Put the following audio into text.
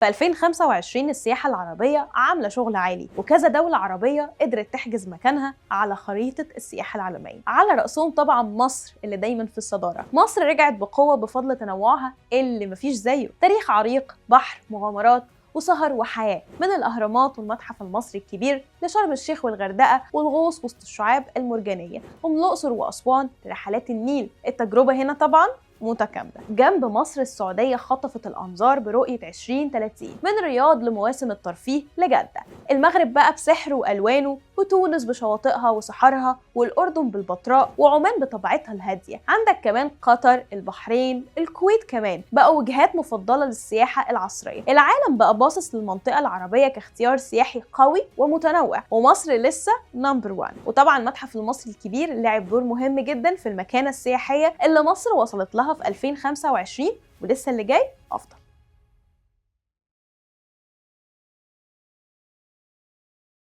في 2025 السياحة العربية عاملة شغل عالي، وكذا دولة عربية قدرت تحجز مكانها على خريطة السياحة العالمية، على رأسهم طبعا مصر اللي دايما في الصدارة. مصر رجعت بقوة بفضل تنوعها اللي مفيش زيه، تاريخ عريق، بحر، مغامرات وسهر وحياة، من الأهرامات والمتحف المصري الكبير لشرم الشيخ والغردقة والغوص وسط الشعاب المرجانية، ومن الأقصر وأسوان لرحلات النيل. التجربة هنا طبعا متكاملة. جنب مصر السعودية خطفت الأنظار برؤية 2030، من الرياض لمواسم الترفيه لجدة. المغرب بقى بسحره وألوانه، وتونس بشواطئها وصحارها، والأردن بالبتراء، وعمان بطبيعتها الهادية. عندك كمان قطر، البحرين، الكويت كمان بقوا وجهات مفضلة للسياحة العصرية. العالم بقى باصص للمنطقة العربية كاختيار سياحي قوي ومتنوع، ومصر لسه number 1. وطبعا المتحف المصري الكبير لعب دور مهم جدا في المكانة السياحية اللي مصر وصلت لها في 2025، ولسه اللي جاي أفضل.